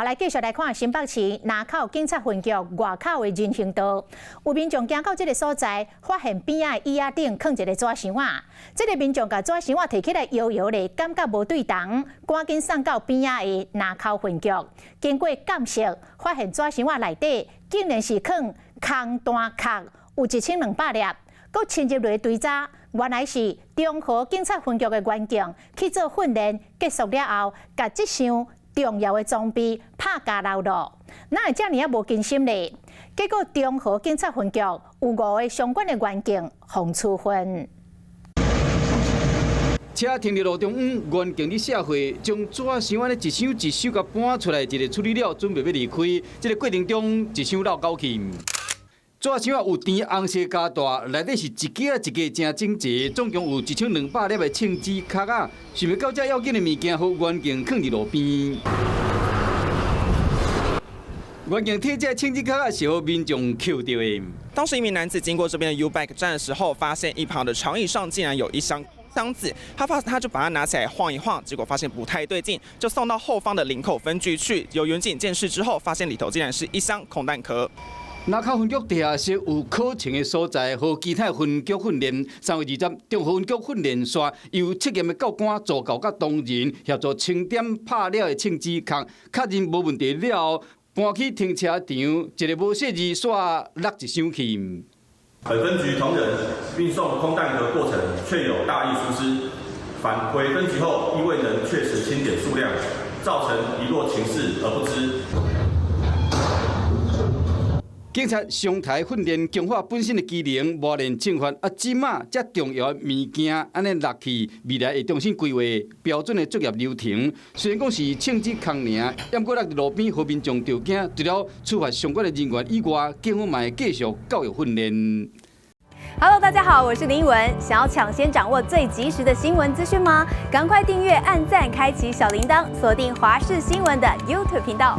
來繼續來看新北市林口警察分局外口的人行道，有民眾行到這个所在，發現邊仔的椅仔頂囥一个紙箱仔。這个民眾共紙箱仔提起來搖搖咧，感覺無對頭，趕緊送到邊仔的林口分局。經過鑑識，發現紙箱仔內底竟然是囥空彈殼，有1200粒，閣侵入來追查，原來是中和警察分局的員警去做訓練，結束了後，共這箱重要的裝備拍夾流落，哪會遮爾仔無謹慎咧？結果中和警察分局有五个相關的員警予處分。車停佇路中央，員警佇卸貨，將紙箱按呢一箱一箱共搬出來，一个處理了，準備欲離開。這个過程中，一箱落狗去。紙箱仔有甜紅色加大，內底是一支仔一支誠整齊，總共有1200粒的銃子殼仔。想袂到這要緊的物件，予員警囥佇路邊。員警提這銃子殼仔是予民眾抾著的。當時一名男子經過這邊的 YouBike 站的時候，發現一旁的長椅上竟然有一箱箱子，他就把它拿起來晃一晃，結果發現不太對勁，就送到後方的林口分局去。由員警鑑識之後，發現裡頭竟然是一箱空彈殼。林口分局地下室有考勤的所在，予其他分局訓練。3月20，中和分局訓練煞由測驗的教官助教佮同仁協助清點拍了的銃子殼，確認無問題了後，搬去停車場，一个無細膩煞落一箱去。本分局同仁運送空彈殼過程確有大意疏失，返回分局後亦未能確實清點數量，造成遺落情事而不知。警察上台訓練強化本身的機能，磨練懲罰。啊，這馬遮重要的物件按呢落去，未來會重新規劃標準的作業流程。雖然講是銃子空爾，毋過落佇路邊予民眾著驚，除了處罰相關的人員以外，警方嘛會繼續教育訓練。 Hello，大家好，我是林奕文。想要搶先掌握最及時的新聞資訊嗎？趕快訂閱、按讚、開啟小鈴鐺，鎖定華視新聞的 YouTube 頻道。